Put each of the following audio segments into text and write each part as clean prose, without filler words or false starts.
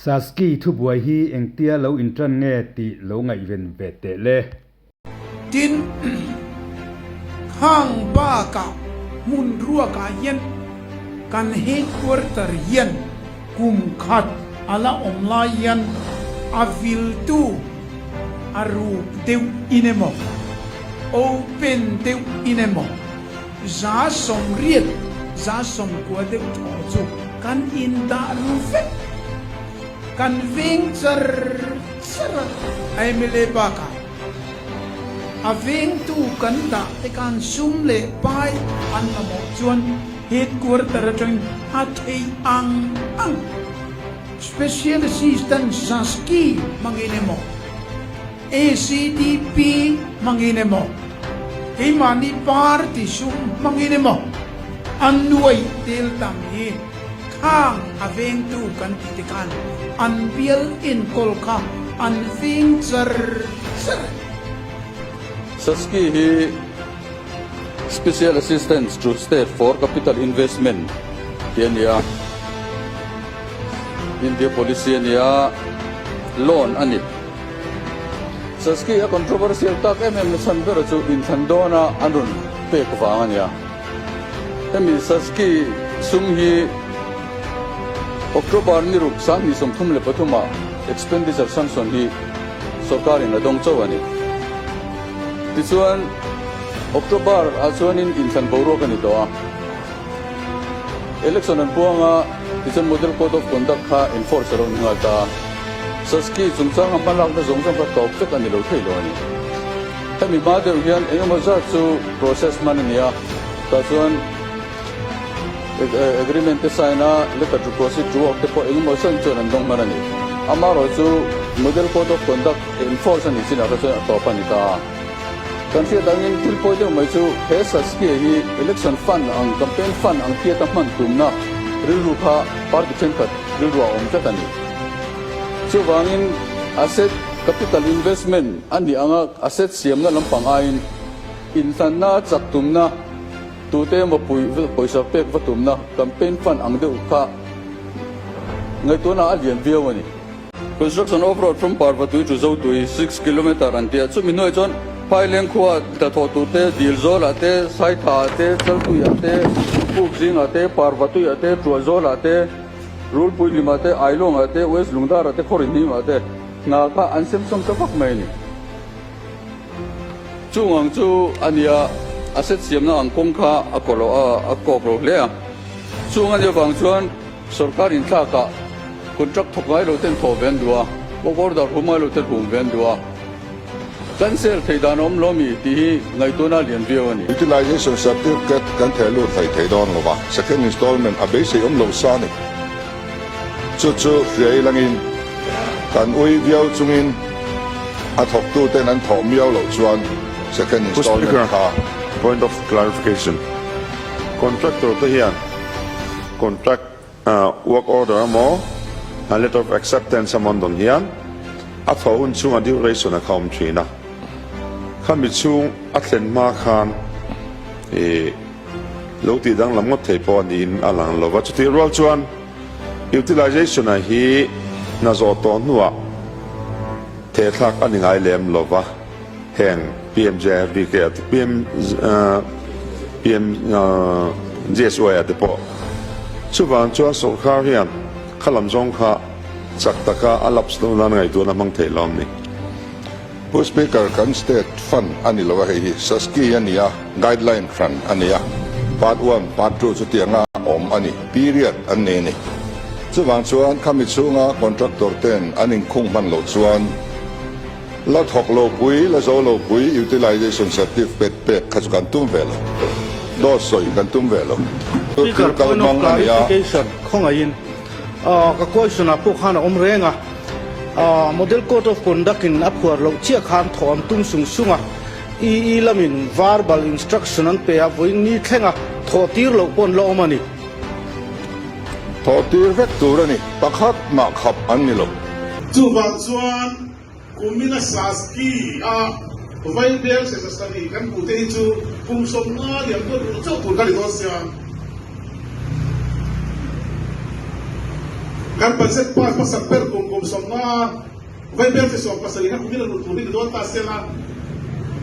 Saski thubuai hi engtia lo inṭan nge tih lo ngaihven ve teh le. Tin, khang bakah hmun ruakah hian kan headquarter hian kum khat a la awm lai hian a viltu a ruk deuh in emaw, open deuh in emaw, 80%, 90% deuh thaw chu kan indah ru vek. Kan veng char char a, mla bakah a vengtu kan dah te khan sum leh pai an mamawh chuan headquarter atangin a theih ang ang Special Assistant Saski hmangin emaw, ACDP hmangin emaw, keimahni party sum hmangin emaw an nuai tel tam hi khang a vengtu kan tih te khan an bial enkawl kha an veng char char a ni. Saski hi Special Assistant to State for Capital Investment tih a ni a. India policy a ni a, loan a ni. Saski a controversial tak em em na chhan ber chu inthlan dawna an rawn pek vang a ni a. Hemi Saski sum hi October ni ruk 2033 ah expenditure sanction hi sorkarin a dawng chauh a ni. Tichuan October ah chuanin inthlan boruak a ni tawh a. Election an puang a, tichuan Model Code of Conduct kha enforce a lo ni nghal ta a. Saski chungchanga hmalakna zawng zawng kha tawp vek a ni lo thei lo a ni. Hemi hma deuh hian eng emaw zat chu process hman a ni a, tah chuan agreement te sign a, letter to proceed to work te pawh eng emaw zan chuan an dawng hman a ni. Amaherawhchu Model Code of Conduct enforce a nih chinah kha chuan a tawp a ni ta a. Kan hriat angin thil pawi deuh mai chu he Saskia hi election fund ang, campaign fund ang tiata hman tumna rilru kha party thenkhat rilru a awm tlat a ni. Chuvangin asset capital investment a nih anga asset siamna lampang aiin inhlanna chak tumna, tute emaw pui pawisa pek va tumna campaign fund ang deuh kha ngaihtuahna a lian viau a ni. Construction of road from Parvatui to Zotui, 6 kilometre an ti a, chumi hnuaiah chuan Phaileng khua hnathawh tur te, Dilzawlah te, Saithaah te, Chaltuiah te, Pukzingah te, Parvatuiah te, Tuahzawlah te, Rulpuilimah te, Ailawngah te, West Lungdarah te, Khawrinhimah te hna kha an semsawm ta vak mai a ni. Chung ang chu a nia, a set siamna ang kawng kha a kaw lo a, a kawk lo hle a. Chung a nih avang chuan Sorkar inthlakah contract thawk ngai lo ten thawh ve an duh a, work order hum ngai lo ten hum ve an duh a. Cancel theih dan a awm lo mi tih hi ngaihtuahna a lian viau a ni. Utilization Certificate kan theh lut hlei thei dawn lo va, second installment a beisei awm lo sa a ni. Chu chu hria ilangin kan ui viau chungin a thawktuten an thawh miau loh chuan second Pu installment Speaker, kha. Point of clarification, Contractor te hian Contract work order emaw a letter of acceptance emaw an dawn hian a thawh hun chhunga duration a kha awm thin a, khami chhung a thlen hma khan ih lo tih danglam ngawt thei pawh a niin a lang lo va, chutih rual chuan utilization a hi hna zawh tawh hnuah thehthlak a ni ngai lem lo va, heng PMJFBK ah te PM PMJSY ah te pawh chuvang chuan sawrkar hian kha lam zawng kha chak taka a lapse loh nan ngaihtuahna hmang thei lo ni. Pu Speaker, kan state fund a ni lo a, hei hi Saski a ni a, guideline hran a ni a, part one, part two chutianga awm a ni, period an nei a ni. Chuvang chuan khami chhunga contractor ten an inkhung hman loh chuan, La thawk lo pui, la zo lo pui utilization certificate pek kha chu kan tum ve lo. Dawt sawi kan tum ve lo. Chu Speaker, thil kal point of hmang a ni a. clarification, khawngaihin ka question ah pawh khan a awm reng a, Model Code of Conduct in a phuar loh chiah khan thawh an tum sung sung a, EE lamin verbal instruction an pe a, vawiin ni thleng a thawh tir loh pawh an la awm a ni. Thawh tir vek tur a ni, pakhat mah khap an ni lo. Chuvang chuan Kumina Saski a Vaibel sesa sarih kan hmuh te hi chu kum 50 liam tuat ruh chauh tur ka ni dawn sia. Kan budget pass hmasak ber kum kum 50 Vaibel chi 70 a kumin a lut tur hi ni dawn ta se la,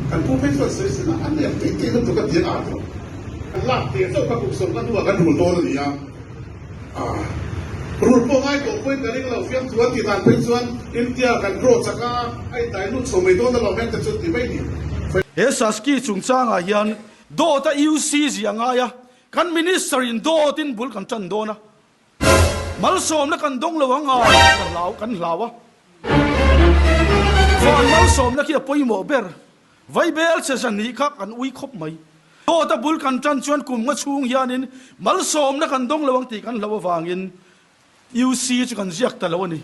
kan pu phei chuan sawi sin a, an nep tih tih lutuk a ti a tawh. Kan lak teh chauh kha kum 50 hnuah kan rul dawn a ni a, ah rul pawh ngai tawh pawhin ka ring lo, fiamthu an tih dan phei chuan India kan draw chak a, a indai lut chho mai dawn alawm heng te chu ti mai ni. He Saski chungchangah hian dawt a UC zia ngai a, kan Minister in dawtin bul kan tan dawn a, Malsawmna kan dawng lo ang a, ka hlau, kan hlau a. Van malsawmna khi a pawimawh ber. Vaibel che zan kha kan ui khawp mai. Dawt a bul kan tan chuan kum nga chhung hianin malsawmna kan dawng lo ang tih kan hlau avangin UC chu kan ziak ta lo a ni.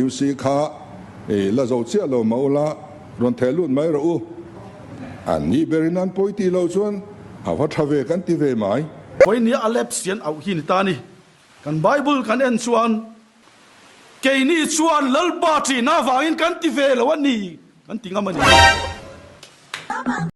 UC kha i la zo chiah lo mah ula, rawn theh lut mai rawh u. An nih berin an pawi tih loh chuan a va tha ve kan ti ve mai. Vawinia a lapse hian auh hi ni ta ni. Kan Bible kan en chuan keini chuan Lalpa ṭihna avangin kan ti ve lo a ni kan ti ngam a ni.